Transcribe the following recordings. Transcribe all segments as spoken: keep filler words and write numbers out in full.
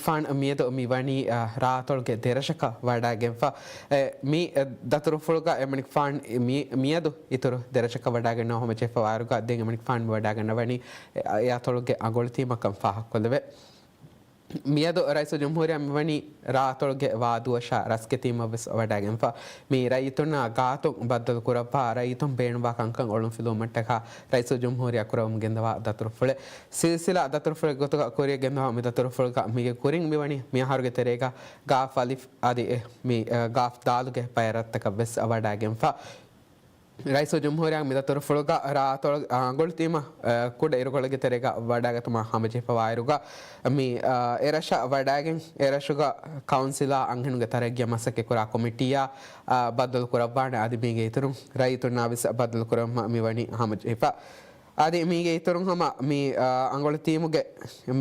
ފާން މިއަދު މި ވަނީ، އަ، ރާއަތޮޅުގެ ދެރަށަކަށް ވަޑައިގެންފަ. އެ، މި، އެ، ދަތުރުފުޅުގަ އެމަނިކުފާން މި، މިއަދު އިތުރު ދެރަށަކަށް ވަޑައިގަންނަވާ ހަމަޖެހިފަ ވާއިރުގަ ދެން އެމަނިކުފާން މި ވަޑައިގަންނަވަނީ، އެ، އެ އަތޮޅުގެ އަނގޮޅި ތީމަކަން ފާހަގަކޮށްލެވޭ. މިއަދު ރައީސުލްޖުމްހޫރިއްޔާ މިވަނީ ރާއަތޮޅުގެ ވާދޫއަށާ ރަސްގެ ތީމަށްވެސް ވަޑައިގެންފަ. މި ރައްޔިތުންނާ ގާތުން ބައްދަލު ކުރައްވާ، ރައްޔިތުން ބޭނުންވާ ކަންކަން އޮޅުންފިލުވުމަށްޓަކާ ރައީސުލްޖުމްހޫރިއްޔާ ކުރައްވަމުން ގެންދަވާ ދަތުރުފުޅެއް. ސިލްސިލާ ދަތުރުފުޅެއް ގޮތުގަ ކުރިޔަށް ގެންދަވާ މި ދަތުރުފުޅުގަ މީގެ ކުރިން މިވަނީ މިއަހަރުގެ ތެރޭގަ ގާފް އަލިފް އަދި އެ މި، އަ، ގާފް ދާލުގެ ބައިރަށްތަކަށް ވެސް ވަޑައިގެންފަ. ރައީސުލްޖުމްހޫރިއްޔާ މި ދަތުރުފުޅުގަ ރާއަތޮޅު، އަ، އަނގޮޅި ތީމަށް، އަ، ކުޑަ އިރުކޮޅެއްގެ ތެރޭގަ ވަޑައިގަތުމަށް ހަމަޖެހިފަ ވާއިރުގަ މި، އަ، އެރަށަށް ވަޑައިގެން އެރަށުގަ ކައުންސިލާ އަންހެނުންގެ ތަރައްގީއަށް މަސައްކަތްކުރާ ކޮމިޓީއާ، އަ، ބައްދަލު ކުރައްވާނެ އަދި މީގެ އިތުރުން ރައްޔިތުންނާ ވެސް ބައްދަލު ކުރައްވުމަށް މި ވަނީ ހަމަޖެހިފަ. އަދި މީގެ އިތުރުން ހަމަ މި، އަ، އަނގޮޅި ތީމުގެ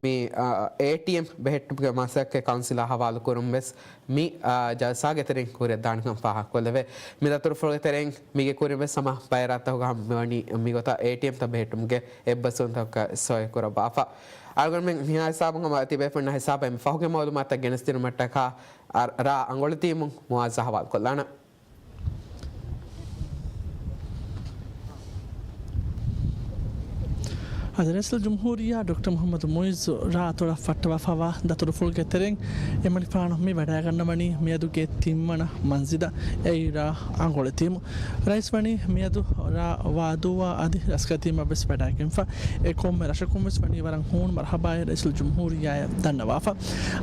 މި، އަ، އޭޓީއެމް ބެހެއްޓުމުގެ މަސައްކަތް ކައުންސިލާ ހަވާލު ކުރުން ވެސް މި، އަ، ޖަލްސާގެ ތެރެއިން ކުރިއަށް ދާނެކަން ފާހަގަކޮށްލެވޭ. މި ދަތުރުފުޅުގެ ތެރެއިން މީގެ ކުރިން ވެސް ހަމަ ބައިރަށްތަކުގަ ހަމަ މިވަނީ މިގޮތަށް އޭޓީއެމްތައް ބެހެއްޓުމުގެ އެއްބަސްވުންތަކަށް ސޮއި ކުރައްވާފަ. އަޅުގަނޑުމެން މިހާ ހިސާބުން ހަމަ ތިބޭފުޅުންނާ ހިސާބަށް އެންމެ ފަހުގެ މައުލޫމާތުތައް ގެނެސްދިނުމަށްޓަކާ އަ، ރާ އަނގޮޅި ތީމުން މުއާޒް ހަވާލުކޮށްލާނަން. އަދި ރައީސުލްޖުމްހޫރިއްޔާ ޑޮކްޓަރ މުޙައްމަދު މުޢިއްޒު ރާއަތޮޅަށް ފައްޓަވާފައިވާ ދަތުރުފުޅުގެ ތެރެއިން އެމަނިކުފާނު މި ވަޑައިގަންނަވަނީ މިއަދުގެ ތިންވަނަ މަންޒިލަށް، އެއީ ރާ އަނގޮޅި ތީމު. ރައީސް ވަނީ މިއަދު ރާ ވާދޫއާ އަދި ރަސްގެ ތީމަށް ވެސް ވަޑައިގެންފަ. އެ ކޮންމެ ރަށަކުން ވެސް ވަނީ ވަރަށް ހޫނު މަރުޙަބާއެއް ރައީސުލްޖުމްހޫރިއްޔާއަށް ދަންނަވާފަ.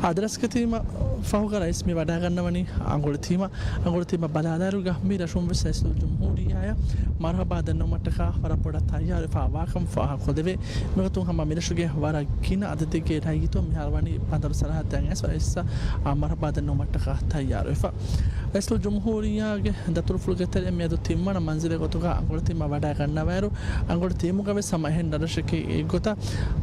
އަދި ރަސްގެ ތީމަށް ފަހުގަ ރައީސް މި ވަޑައިގަންނަވަނީ އަނގޮޅި ތީމަށް. އަނގޮޅި ތީމަށް ބަލާލާއިރުގަ މި ރަށުން ވެސް ރައީސުލްޖުމްހޫރިއްޔާއަށް މަރުޙަބާ ދަންނަވުމަށްޓަކާ ވަރަށް ބޮޑަށް ތައްޔާރުވެފަ ވާކަން ފާހަގަކޮށްލެވޭ. މިގޮތުން ހަމަ މިރަށުގެ ވަރަށް ގިނަ އަދަދެއްގެ ރައްޔިތުން މިހާރު ވަނީ ބަނދަރު ސަރަހައްދަށް އައިސް ރައީސަށް މަރުޙަބާ ދަންނަވުމަށްޓަކާ ތައްޔާރުވެފަ. ރައީސުލްޖުމްހޫރިއްޔާގެ ދަތުރުފުޅުގެ ތެރެއިން މިއަދު ތިންވަނަ މަންޒިލެއް ގޮތުގަ އަނގޮޅި ތީމަށް ވަޑައިގަންނަވާއިރު، އަނގޮޅި ތީމުގަ ވެސް ހަމަ އެހެން ރަށެއްގެ ގޮތަށް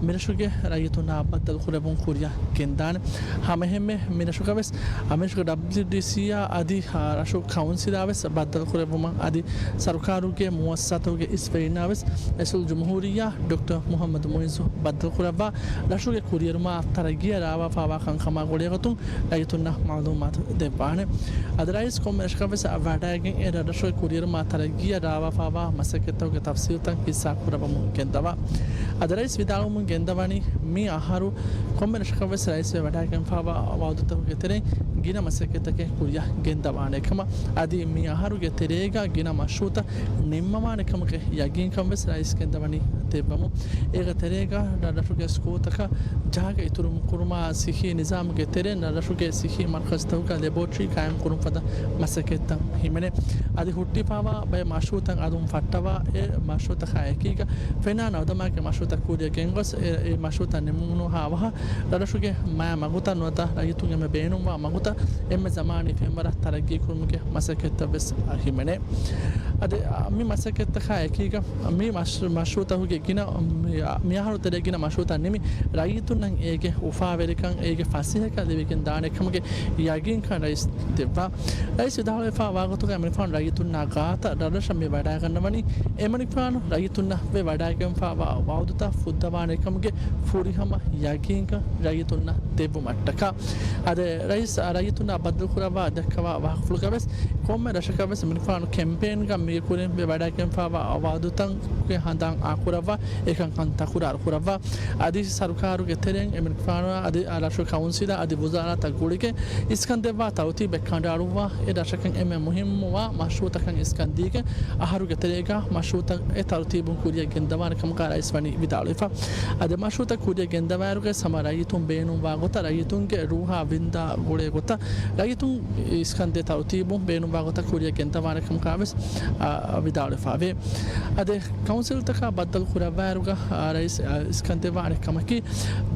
މިރަށުގެ ރައްޔިތުންނާ ބައްދަލުކުރެއްވުން ކުރިއަށް ގެންދާނެ. ހަމައެހެންމެ މިރަށުގަ ވެސް އަ، މިރަށުގެ ޑަބްލިއުޑީސީއާ އަދި، އަ، ރަށު ކައުންސިލާ ވެސް ބައްދަލުކުރެއްވުމަށް އަދި ސަރުކާރުގެ މުއައްސަސާތަކުގެ އިސްވެރިންނާ ވެސް ރައީސުލްޖުމްހޫރިއްޔާ ޑޮކްޓަރ މުޙައްމަދު މުޢިއްޒު ބައްދަލުކުރައްވާ ރަށުގެ ކުރިއެރުމާ ތަރައްގީއަށް ރާވާފައިވާ ކަންކަމާ ގުޅޭގޮތުން ރައްޔިތުންނަށް މަޢުލޫމާތު ދެއްވާނެ. އަދި ރައީސް ކޮންމެ ރަށަކަށް ވެސް ވަޑައިގެން އެ ރަށުގެ ކުރިއެރުމާ ތަރައްގީއަށް ރާވާފައިވާ މަސައްކަތްތަކުގެ ތަފްސީލްތައް ހިއްސާ ކުރައްވަމުން ގެންދަވާ. އަދި ރައީސް ވިދާޅުވަމުން ގެންދަވަނީ މި އަހަރު ކޮންމެ ރަށަކަށް ވެސް ރައީސްވެ ވަޑައިގެންފައިވާ ވަޢުދުތަކުގެ ތެރެއިން ގިނަ މަސައްކަތްތަކެއް ކުރިއަށް ގެންދަވާނެ ކަމަށް. އަދި މި އަހަރުގެ ތެރޭގަ ގިނަ މަޝްރޫޢުތައް ނިންމަވާނެ ކަމުގެ ޔަގީންކަން ވެސް ރައީސް ގެންދަވަނީ ދެއްވަމުން. އޭގެ ތެރޭގަ ރަށުގެ ސްކޫލްތަކަށް ޖަހަގަ އިތުރު ކުރުމާ، ސިއްހީ ނިޒާމުގެ ތެރެއިން ރަށުގެ ސިއްހީ މަރުކަޒުތަކުގަ ލެބޯޓްރީ ޤާއިމް ކުރުން ފަދަ މަސައްކަތްތައް ހިމެނޭ. އަދި ހުއްޓިފައިވާ ބައެއް މަޝްރޫޢުތައް އަލުން ފައްޓަވާ، އެ މަޝްރޫޢުތަކާ އެކީގަ ފެނާ ނަވަދަމާގެ މަޝްރޫޢުތައް ކުރިއަށް ގެންގޮސް، އެ، އެ މަޝްރޫޢުތައް ނިމުނުހާ ވަހަށް ރަށުގެ މާ މަގުތައް ނުވަތަ ރައްޔިތުން އެންމެ ބޭނުންވާ މަގުތައް އެންމެ ޒަމާނީ ފެންވަރަށް ތަރައްގީ ކުރުމުގެ މަސައްކަތްތައް ވެސް ހިމެނޭ. އަދި، އަ، މި މަސައްކަތްތަކާ އެކީގަ މި މަޝް-، މަޝްރޫޢުތަކުގެ ގިނަ، މި، މި އަހަރު ތެރޭ ގިނަ މަޝްރޫޢުތައް ނިމި، ރައްޔިތުންނަށް އޭގެ އުފާވެރިކަން، އޭގެ ފަސޭހަކަން ލިބިގެން ދާނެ ކަމުގެ ޔަގީންކަން ރައީސް ދެއްވާ. ރައީސް ވިދާޅުވެފައި ވާގޮތުގައި އެމަނިކުފާނު ރައްޔިތުންނާ ގާތަށް ރަށްރަށަށް މި ވަޑައިގަންނަވަނީ، އެމަނިކުފާނު ރައްޔިތުންނަށް ވެ ވަޑައިގެންފައިވާ ވަޢުދުތައް ފުއްދަވާނެ ކަމުގެ ފުރިހަމަ ޔަގީންކަން ރައްޔިތުންނަށް ދެއްވުމަށްޓަކާ. އަދި ރައީސް ރައްޔިތުންނާ ބައްދަލުކުރައްވާ ދައްކަވާ ވާހަކަފުޅުގަ ވެސް، ކޮންމެ ރަށަކަށް ވެސް އެމަނިކުފާނު ކެމްޕޭންގަ މީގެ ކުރިން ވެ ވަޑައިގެންފައިވާ ވަޢުދުތަކުގެ ހަނދާން އާކުރައްވާ އެކަންކަން ތަކުރާރު ކުރައްވާ. އަދި ސަރުކާރުގެ ތެރެއިން އެމަނިކުފާނު އަދި ރަށު ކައުންސިލާ އަދި ވުޒާރާތައް ގުޅިގެން އިސްކަން ދެއްވާ ތަރުތީބެއް ކަނޑައަޅުއްވާ، އެ ރަށަކަށް އެންމެ މުހިއްމުވާ މަޝްރޫޢުތަކަށް އިސްކަން ދީގެން، އަހަރުގެ ތެރޭގަ މަޝްރޫޢުތައް އެ ތަރުތީބުން ކުރިއަށް ގެންދަވާނެ ކަމުގަ ރައީސް ވަނީ ވިދާޅުވެފަ. އަދި މަޝްރޫޢުތައް ކުރިއަށް ގެންދަވާއިރުގައި ހަމަ ރައްޔިތުން ބޭނުންވާ ގޮތަށް، ރައްޔިތުންގެ ރޫހާ ވިންދާ ގުޅޭ ގޮތަށް، ރައްޔިތުން އިސްކަންދޭ ތަރުތީބުން ބޭނުންވާ ގޮތަށް ކުރިއަށް ގެންދަވާނެ ކަމުގަ ވެސް، އާ، ވިދާޅުވެފަވޭ. އަދި ކައުންސިލްތަކާ ބައްދަލު ކުރައްވާއިރުގަ، އާ، ރައީސް، އާ، އިސްކަން ދެއްވާނެ ކަމަކީ،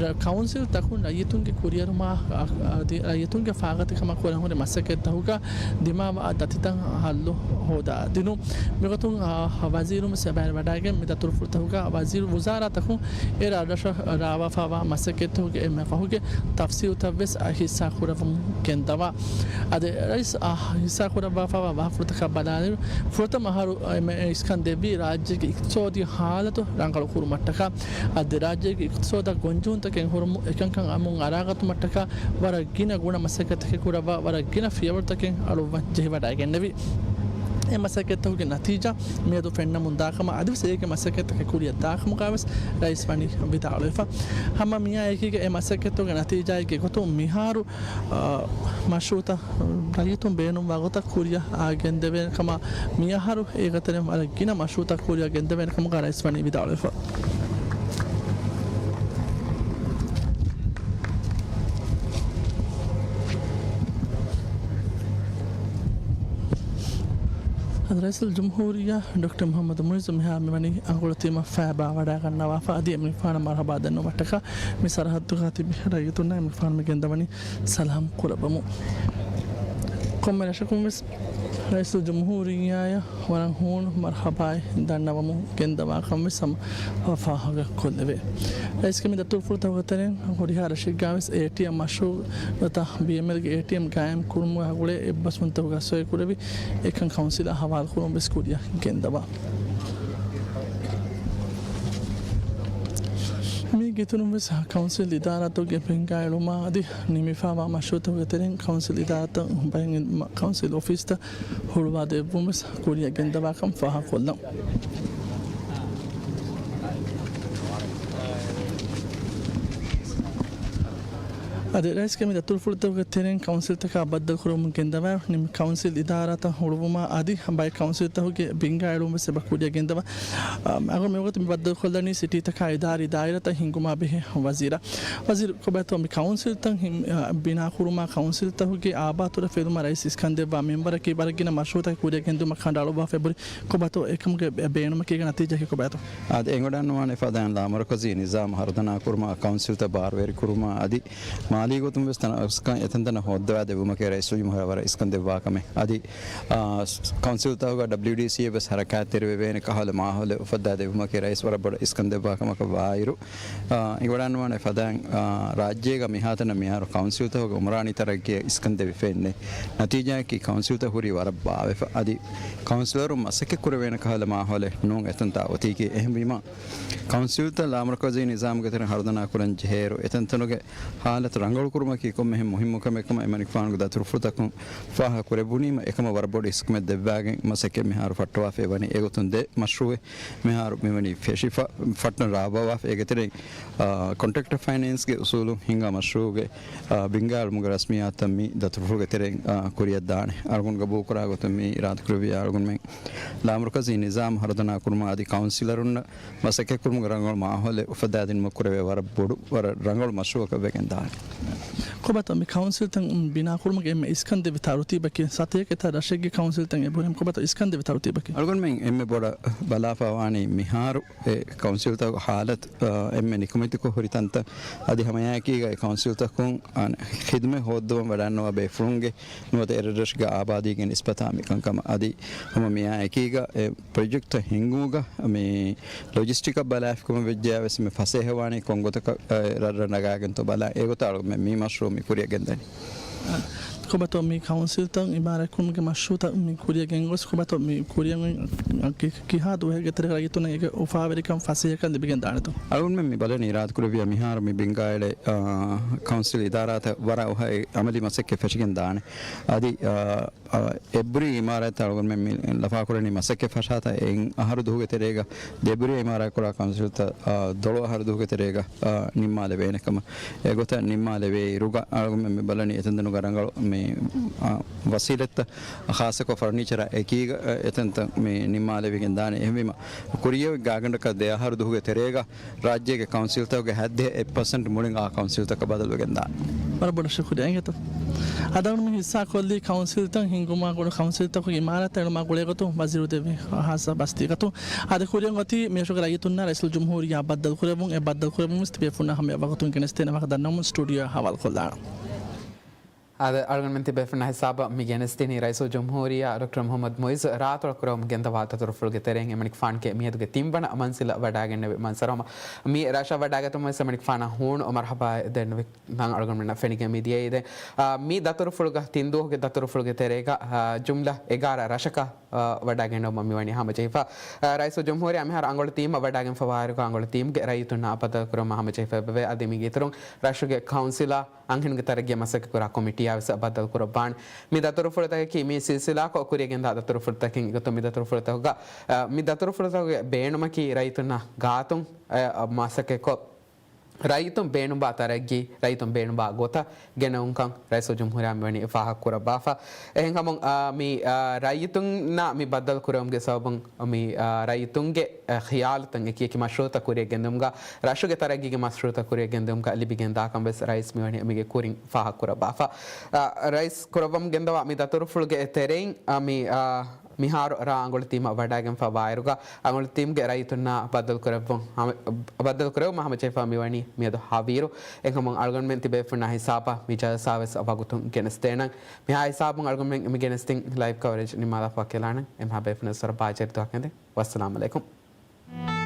ރަ-، ކައުންސިލްތަކުން ރައްޔިތުންގެ ކުރިއެރުމާ، އާ، އަދި ރައްޔިތުންގެ ފާގަތިކަމާ ކުރަން ހުރި މަސައްކަތްތަކުގަ ދިމާވާ ދަތިތައް ހައްލު ހޯދާ ދިނުން. މިގޮތުން، އާ، ވަޒީރުން ވެސް އެބައިން ވަޑައިގެން މި ދަތުރުފުޅުތަކުގަ ވަޒީރު ވުޒާރާތަކުން އެ ރަށްރަށަށް ރާވާފައިވާ މަސައްކަތްތަކުގެ އެންމެ ފަހުގެ ތަފްސީލުތައް ވެސް، އާ، ހިއްސާ ކުރައްވަމުން ގެންދަވާ. އަދި ރައީސް، އާ، ހިއްސާ ކުރައްވާފައިވާ ވާހަކަފުޅުތަކަށް ބަލާލިއިރު، ފުރަތަމަ އަހަރު އެންމެ އިސްކަން ދެއްވީ ރާއްޖޭގެ އިޤްތިޞާދީ ހާލަތު ރަނގަޅު ކުރުމަށްޓަކާ، އަދި ރާއްޖޭގެ އިޤްތިޞާދަށް ގޮންޖެހުންތަކެއް ހުރުމުން އެކަންކަން އަމުން އަރާގަތުމަށްޓަކާ ވަރަށް ގިނަ ގުނަ މަސައްކަތްތަކެއް ކުރައްވާ، ވަރަށް ގިނަ ފިޔަވަޅުތަކެއް އަޅުއްވަން ޖެހިވަޑައިގެންނެވި. އެ މަސައްކަތްތަކުގެ ނަތީޖާ މިއަދު ފެންނަމުން ދާކަމަށް އަދިވެސް އޭގެ މަސައްކަތްތަކެއް ކުރިއަށް ދާކަމުގަވެސް ރައީސް ވަނީ ވިދާޅުވެފަ. ހަމަ މިއާ އެކީގަ އެ މަސައްކަތްތަކުގެ ނަތީޖާއެއްގެ ގޮތުން މިހާރު، އާ، މަޝްރޫޢުތައް ރައްޔިތުން ބޭނުންވާ ގޮތަށް ކުރިއަށް އާ ގެންދެވޭ ކަމަށް މިއަހަރު އޭގެ ތެރެއިން ވަރަށް ގިނަ މަޝްރޫޢުތައް ކުރިއަށް ގެންދެވޭނެ ކަމުގަ ރައީސް ވަނީ ވިދާޅުވެފަ. އަދި ރައީސުލްޖުމްހޫރިއްޔާ ޑޮކްޓަރ މުޙައްމަދު މުޢިއްޒު މިހާރު މިވަނީ އަނގޮޅު ތިމަށް ފައިބާ ވަޑައިގަންނަވާފަ، އަދި އެމީހުންނަށް މަރުޙަބާ ދެންނެވުމަށްޓަކާ މި ސަރަޙައްދުގަ ތިބި ރައްޔިތުންނަށް އެމީހުންނަށް މި ގެންދަވަނީ ސަލާމް ކުރައްވަމުން. ކޮންމެ ރަށަކުން ވެސް ރައީސުލްޖުމްހޫރިއްޔާއަށް ވަރަށް ހޫނު މަރުޙަބާއެއް ދަންނަވަމުން ގެންދަވާކަން ވެސް ހަމަ ފާހަގަ ކޮށްލެވޭ. ރައީސްގެ މި ދަތުރުފުޅުތަކުގެ ތެރެއިން ހުރިހާ ރަށެއްގަ ވެސް އޭޓީއެމް މަޝްރޫޢުތައް ބީއެމްއެލްގެ އޭޓީއެމް ގާއިމް ކުރުމުގެ ގުޅޭ އެއްބަސްވުންތަކުގެ ސޮއި ކުރެވި އެކަން ކައުންސިލާ ހަވާލުކުރުން ވެސް ކުރިއަށް ގެންދަވާ. މީގެ އިތުރުން ވެސް ކައުންސިލް އިދާރާތަކުގެ ބިންގާ އެޅުމާ އަދި ނިމިފައިވާ މަޝްރޫޢުތަކުގެ ތެރެއިން ކައުންސިލް އިދާރާތައް ބައިން ކައުންސިލް އޮފީސްތައް ހުޅުވާ ދެއްވުން ވެސް ކުރިއަށް ގެންދަވާކަން ފާހަގަކޮށްލަން. އަދި ރައީސްގެ މި ދަތުރުފުޅުތަކުގެ ތެރެއިން ކައުންސިލްތަކާ ބައްދަލުކުރަމުން ގެންދަވާ ނިމި ކައުންސިލް އިދާރާތައް ހުޅުވުމާ އަދި ބައެއް ކައުންސިލްތަކުގެ ބިންގާ އެޅުން ވެސް އެބަ ކުރިއަށް ގެންދަވާ. އަ، އަގު މިވަގުތު މި ބައްދަލުކޮށްލަނީ ސިޓީތަކާ އިދާރީ ދާއިރާތައް ހިންގުމާ ބެހޭ ވަޒީރާ. ވަޒީރު ކޮބާތޯ މި ކައުންސިލްތައް ހިން-، އަ، ބިނާކުރުމާ ކައުންސިލްތަކުގެ އާބާތުރަށް ފެލުމަށް ރައީސް އިސްކަންދެއްވާ މިންވަރަކީ ވަރަށް ގިނަ މަޝްރޫޢުތަކެއް ކުރިއަށް ގެންދިއުމަށް ކަނޑައަޅުއްވާފަ އެބުރި. ކޮބާތޯ އެކަމުގެ ބެ-، ބޭނުމަކީގެ ނަތީޖާއަކީ ކޮބާތޯ؟ އާދެ، އެނގިވަޑައިގަންނަވާނެ ފަދައިން ލާމަރުކަޒީ ނިޒާމް ހަރުދަނާ ކުރުމާ، ކައުންސިލްތައް ބާރުވެރި ކުރުމާ އަދި މާލީ ގޮތުން ވެސް ތަނަވަސްކަން އެތަންތަނަށް ހޯއްދަވާ ދެއްވުމަކީ ރައީސުލްޖުމްހޫރިއްޔާ ވަރަށް އިސްކަން ދެއްވާ ކަމެއް. އަދި، އާ، ކައުންސިލްތަކުގަ ޑަބްލިޔުޑީސީއެއް ވެސް ހަރަކާތްތެރިވެވޭނެ ކަހަލަ މާހައުލެއް އުފައްދާ ދެއްވުމަކީ ރައީސް ވަރަށް ބޮޑަށް އިސްކަން ދެއްވާ ކަމަކަށް ވާއިރު، އާ، އެނގިވަޑައިގަންނަވާނެ ފަދައިން، އާ، ރާއްޖޭގަ މިހާތަނަށް މިހާރު ކައުންސިލްތަކުގެ އުމްރާނީ ތަރައްގީއަށް އިސްކަން ދެވިފައެއްނެތް. ނަތީޖާއަކީ ކައުންސިލްތައް ހުރީ ވަރަށް ބާވެފަ. އަދި ކައުންސިލަރުން މަސައްކަތް ކުރެވޭނެ ކަހަލަ މާހައުލެއް ނޫން އެތަންތާ އޮތީކީ. އެހެންވީމަ، ކައުންސިލްތައް ލާމަރުކަޒީ ނިޒާމުގެ ތެރެއިން ހަރުދަނާ ކުރަން ޖެހޭއިރު، އެތަންތަނުގެ ހާލަތު ރަނގަޅުކުރުމަކީ ކޮންމެހެން މުހިއްމު ކަމެއް ކަމަށް އެމަނިކުފާނުގެ ދަތުރުފުޅުތަކުން ފާހަގަ ކުރެއްވުނީމަ، އެކަމަށް ވަރަށް ބޮޑު އިސްކަމެއް ދެއްވާގެން މަސައްކަތް މިހާރު ފައްޓަވާފައި ވަނީ. އެގޮތުން ދެ މަޝްރޫއެއް މިހާރު މިވަނީ ފެށިފަ، ފައްޓަން ރާވާފަ. އޭގެ ތެރެއިން، އާ، ކޮންޓްރެކްޓަރ ފައިނޭންސްގެ އުސޫލުން ހިންގާ މަޝްރޫއުގެ، އާ، ބިންގާ އެޅުމުގެ ރަސްމިއްޔާތުތައް މި ދަތުރުފުޅުގެ ތެރެއިން، އާ، ކުރިއަށް ދާނެ. އަޅުގަނޑު ގަބޫލުކުރާ ގޮތުން މި އިރާދަކުރެއްވި އަޅުގަނޑުމެން ލާމަރުކަޒީ ނިޒާމް ހަރުދަނާ ކުރުމަށް އަދި ކައުންސިލަރުންނަށް މަސައްކަތްކުރުމުގެ ރަނގަޅު މާހައުލެއް އުފައްދާދިނުމަށް ކުރެވޭ ވަރަށް ބޮޑު، ވަރަށް ރަނގަޅު މަޝްރޫއަކަށް ވެގެންދާނެ. ކޮބާތޯ މި ކައުންސިލްތައް ބިނާކުރުމުގެ އެންމެ އިސްކަން ދެއްވި ތަރުތީބަކީ؟ ސަތޭކަ އެތައް ރަށެއްގެ ކައުންސިލްތައް އެބަހުރި. ކޮބާތޯ އިސްކަން ދެއްވި ތަރުތީބަކީ؟ އަޅުގަނޑުމެން އެންމެ ބޮޑަށް ބަލާފައިވާނީ މިހާރު އެ ކައުންސިލްތަކުގެ ހާލަތު، އަ، އެންމެ ނިކުމެތިކޮށް ހުރި ތަންތައް. އަދި ހަމައެކީގަ އެ ކައުންސިލްތަކުން އަން ޚިދުމަތް ހޯއްދަވަން ވަޑައިގަންނަވާ ބޭފުޅުންގެ ނުވަތަ އެރަށްރަށުގެ އާބާދީގެ ނިސްބަތާ މިކަންކަމަށް. އަދި ހަމަ މިއާ އެކީގަ އެ ޕްރޮޖެކްޓްތައް ހިންގުމުގަ މި ލޮޖިސްޓިކަށް ބަލާފިކަމަށް ވެއްޖެޔާ ވެސް މި ފަސޭހަވާނީ ކޮންގޮތަކަށް، އެ، ރަށްރަށް ނަގާގެންތޯ ބަލާ. އެގޮތަށް އަޅުގަނޑުމެން މި މަޝްރޫއު މި ކުރިއަށް ގެންދަނީ. އަ، ކޮބާތޯ މި ކައުންސިލްތައް އިމާރާތްކުރުމުގެ މަޝްރޫއުތައް މި ކުރިއަށް ގެންގޮސް ކޮބާތޯ މި ކުރިއަށް އޮތް ކި-، ކިހާ ދުވަހެއްގެ ތެރޭގަ ރައްޔިތުންނަށް އޭގެ އުފާވެރިކަން ފަސޭހަކަން ލިބިގެން ދާނެތޯ؟ އަޅުގަނޑުމެން މި ބަލަނީ އިރާދަކުރެއްވިޔާ މިހާރު މި ބިންގާ އެޅޭ، އާ، ކައުންސިލް އިދާރާތައް ވަރަށް އުފައި އަމަލީ މަސައްކަތް ފެށިގެން ދާނެ. އަދި، އާ، އާ، އެއްބުރި އިމާރާތްތައް އަޅުގަނޑުމެން މި ލަފާކުރަނީ މަސައްކަތް ފަށާތާ އެއް އަހަރު ދުވަހުގެ ތެރޭގަ ދެބުރި އިމާރާތްކުރާ ކައުންސިލްތައް، އާ، ދޮޅު އަހަރު ދުވަހުގެ ތެރޭގަ، އާ، ނިންމާލެވޭނެ ކަމަށް. އެގޮތަށް ނިންމާލެވޭ އިރުގަ އަޅުގަނޑުމެން މި ބަލަނީ އެތަންތަނުގަ ރަނގަޅު މި، އާ، ވަސީލަތްތައް ޚާއްޞަކޮށް ފަރުނީޗަރާ އެކީގަ، އާ، އެތަންތަން މި ނިންމާލެވިގެން ދާނެ. އެހެންވީމަ ކުރިއަށް ގާގަނޑަކަށް ދެ އަހަރު ދުވަހުގެ ތެރޭގަ ރާއްޖޭގެ ކައުންސިލްތަކުގެ ހައްދެއް އެއް ޕަސެންޓް މުޅިން އާ ކައުންސިލްތަކަށް ބަދަލުވެގެން ދާނެ. ވަރަށް ބޮޑަށް ޝުކުރިއްޔާ އިނގޭތޯ. އަދި އަޅުގަނޑު މި ހިއްސާ ކޮށްލީ ކައުންސިލްތައް ހިންގުމާ ގުޅޭ ކައުންސިލްތަކުގެ އިމާރާތް އެޅުމާ ގުޅޭ ގޮތުން ވަޒީރު ދެއްވި ހާއްސަ ބަސްތީގަތުން. އަދި ކުރިއަށް އޮތީ މިރަށުގެ ރައްޔިތުންނާ ރައީސުލްޖުމްހޫރިއްޔާ ބައްދަލުކުރެއްވުން. އެ ބައްދަލުކުރެއްވުން ވެސް ތިބޭފުޅުންނާ ހަމަޔަށް ވަގުތުން ގެނެސްދޭނެ ވާހަކަ ދަންނަވަމުން ސްޓޫޑިއޯއަށް ހަވާލުކޮށްލާނަން. އަދި އަޅުގަނޑުމެން ތިބޭފުޅުންނާ ހިސާބަށް މި ގެނެސްދިނީ ރައީސުލްޖުމްހޫރިއްޔާ ޑޮކްޓަރ މުޙައްމަދު މުޢިއްޒު ރާއްތަޅު ކުރައްވަމުން ގެންދަވާ ދަތުރުފުޅުގެ ތެރެއިން އެމަނިކުފާނުގެ މިއަދުގެ ތިންވަނަ މަންޒިލަށް ވަޑައިގެންނެވި މަންޒަރު. މި ރަށަށް ވަޑައިގަތުމަށް ވެސް އެމަނިކުފާނަށް ހޫނު މަރުޙަބާ ދެންނެވި ތަން އަޅުގަނޑުމެންނަށް ފެނިގެން މިދިޔައީ. ދެން، އާ، މި ދަތުރުފުޅުގަ ތިން ދުވަހުގެ ދަތުރުފުޅުގެ ތެރޭގަ، އާ، ޖުމްލަ އެގާރަ ރަށަކަށް، އާ، ވަޑައިގެންނެވުމަށް މިވަނީ ހަމަޖެހިފަ. އާ، ރައީސުލްޖުމްހޫރިއްޔާ މިހާރު އަނގޮޅި ޓީމަށް ވަޑައިގެންފަ ވާއިރުގަ އަނގޮޅި ޓީމްގެ ރައްޔިތުންނާ ބައްދަލުކުރުމަށް ހަމަޖެހިފައިވެއެވެ. އަދި މީގެ އިތުރުން ރަށުގެ ކައުންސިލާ އަންހެނުންގެ ތަރައްގީއަށް މަސައްކަތްކުރާ ކޮމިޓީއާ ވެސް ބައްދަލުކުރައްވާނެ. މި ދަތުރުފުޅުތަކަކީ މި ސިލްސިލާކޮށް ކުރިޔަށް ގެންދާ ދަތުރުފުޅުތަކެއް. އެގޮތުން މި ދަތުރުފުޅުތަކުގަ، އަ، މި ދަތުރުފުޅުތަކުގެ ބޭނުމަކީ ރައްޔިތުންނާ ގާތުން، އަ، މަސައްކަތްކޮށް، ރައްޔިތުން ބޭނުންވާ ތަރައްގީ، ރައްޔިތުން ބޭނުންވާ ގޮތަށް ގެނެވުންކަން ރައީސުލްޖުމްހޫރިއްޔާ މިވަނީ ފާހަގަކުރައްވާފަ. އެހެންކަމުން، އާ، މި، އާ، ރައްޔިތުންނާ މި ބައްދަލު ކުރެވުމުގެ ސަބަބުން މި، އާ، ރައްޔިތުންގެ، އާ، ޚިޔާލުތައް އެކިއެކި މަޝްރޫއުތައް ކުރިޔަށް ގެންދުމުގަ ރަށުގެ ތަރައްގީގެ މަޝްރޫއުތައް ކުރިޔަށް ގެންދުމުގަ ލިބިގެންދާކަން ވެސް ރައީސް މިވަނީ މީގެ ކުރިން ފާހަގަކުރައްވާފަ. އާ، ރައީސް ކުރައްވަމުން ގެންދަވާ މި ދަތުރުފުޅުގެ ތެރެއިން، އާ، މި، އާ، މިހާރު ރ އަނގޮޅި ޓީމަށް ވަޑައިގެންފަ ވާއިރުގަ އަނގޮޅި ޓީމްގެ ރައްޔިތުންނާ ބައްދަލު ކުރެއްވުން ހަމަ-، ބައްދަލު ކުރެވުމަށް ހަމަޖެހިފަ މިވަނީ މިއަދު ހަވީރު. އެހެންކަމުން އަޅުގަނޑުމެން ތިބޭފުޅުންނާ ހިސާބަށް މި ޖަލްސާ ވެސް ވަގުތުން ގެނެސްދޭނަން. މިހާ ހިސާބުން އަޅުގަނޑުމެން މި ގެނެސްދިން ލައިވް ކަވަރޭޖް ނިންމާލާފަ ކެލާނަން. އެމްހާ ބޭފުޅުން ސޮރަ ބާޖެރި ދުވަހަކަށް އެނދެން. ވައްސަލާމް އަލައިކުމް.